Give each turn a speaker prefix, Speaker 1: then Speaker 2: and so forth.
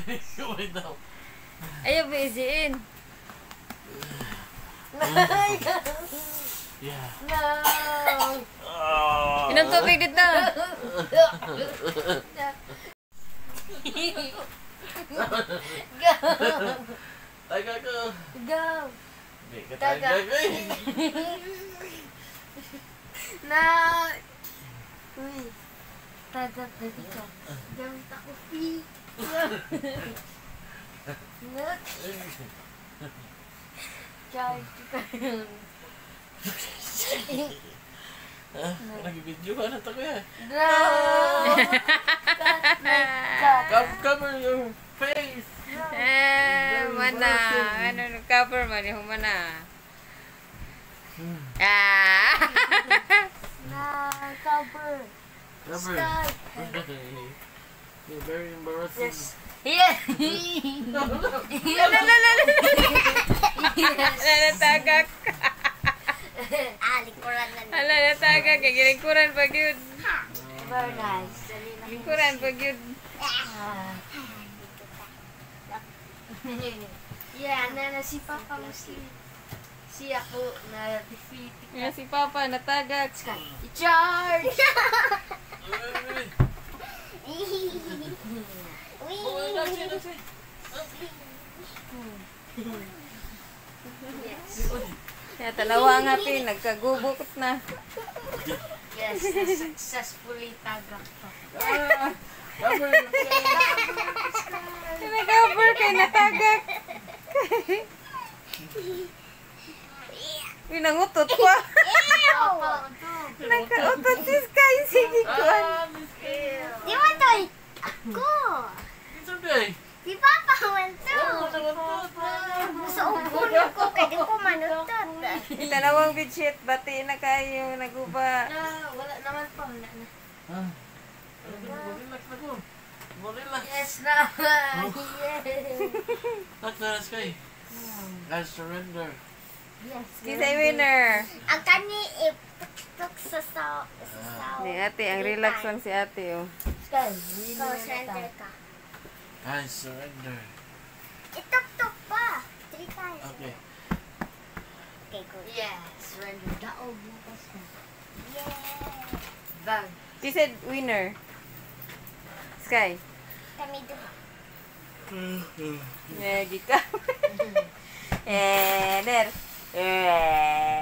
Speaker 1: Wait daw.
Speaker 2: Ayaw ba isiin?
Speaker 1: Yeah.
Speaker 3: No.
Speaker 1: Ah.
Speaker 2: Inom tubig dito.
Speaker 3: Go.
Speaker 1: Taga ko.
Speaker 3: Go.
Speaker 1: Di ka
Speaker 3: Taga.
Speaker 1: taga ko eh.
Speaker 3: No. Uy. Tagak na di ka. Gamit ako, fee. Look. Charge ka yun.
Speaker 1: Ah, nag-video ka na to kuya.
Speaker 3: No! That's my God.
Speaker 1: Cover your face.
Speaker 2: Eh, mana. Ano, cover man. Humana. Ah!
Speaker 3: No, cover.
Speaker 1: Cover.
Speaker 3: Stop.
Speaker 1: You're very embarrassing.
Speaker 3: Yes. Yeah.
Speaker 2: Ala, ala, ala, ala.
Speaker 3: Yes.
Speaker 2: Ala, natagak.
Speaker 4: Ah, likuran na.
Speaker 2: Ala, natagak. Kay gilingkuran pa gyud.
Speaker 3: Very nice. Dali na.
Speaker 2: Lingkuran pa gyud.
Speaker 3: Ah. Yeah, na na si Papa Muslim. Si ako na defeat.
Speaker 2: Nga si Papa, natagak.
Speaker 3: I-charge!
Speaker 4: Wee!
Speaker 3: Yes.
Speaker 2: Kaya tanawa nga pi, nagkagubok na.
Speaker 3: Yes, na successfully tagak pa.
Speaker 1: Ah, cover your face.
Speaker 2: Nag-cover kay natagak. Uy, nangutot pa.
Speaker 3: Papa, ito.
Speaker 2: Nagkautot si Sky. Sige, kuan.
Speaker 1: Ah, Miss Kay.
Speaker 4: Di ba to? Ako!
Speaker 1: It's okay.
Speaker 4: Si Papa man to.
Speaker 1: Oh, naman.
Speaker 4: Sa ubo na ko, kaya di ko manutot.
Speaker 2: Tanawang bedsheet, bati na kayo, naguba.
Speaker 3: Na, wala naman pa. Wala na.
Speaker 1: Ah. Relax na ko. Relax.
Speaker 3: Yes na! Yes!
Speaker 1: Relax na, Sky. I surrender.
Speaker 3: Yes.
Speaker 2: Kisay winner.
Speaker 4: Ang kani ituktok sa
Speaker 2: Ni ate, ang relax lang si ate, oh.
Speaker 3: Sky,
Speaker 4: Ikaw,
Speaker 3: winner na
Speaker 4: surrender
Speaker 3: tayo.
Speaker 4: ka.
Speaker 1: I surrender.
Speaker 4: Ituktok pa. Three times.
Speaker 1: Okay.
Speaker 4: Okay, good.
Speaker 3: Yes, surrender. Daog bukas na.
Speaker 4: Yeah.
Speaker 3: Bag.
Speaker 2: She said winner. Sky.
Speaker 4: Kami duha.
Speaker 2: Nagi ka. Eh, der. Eh.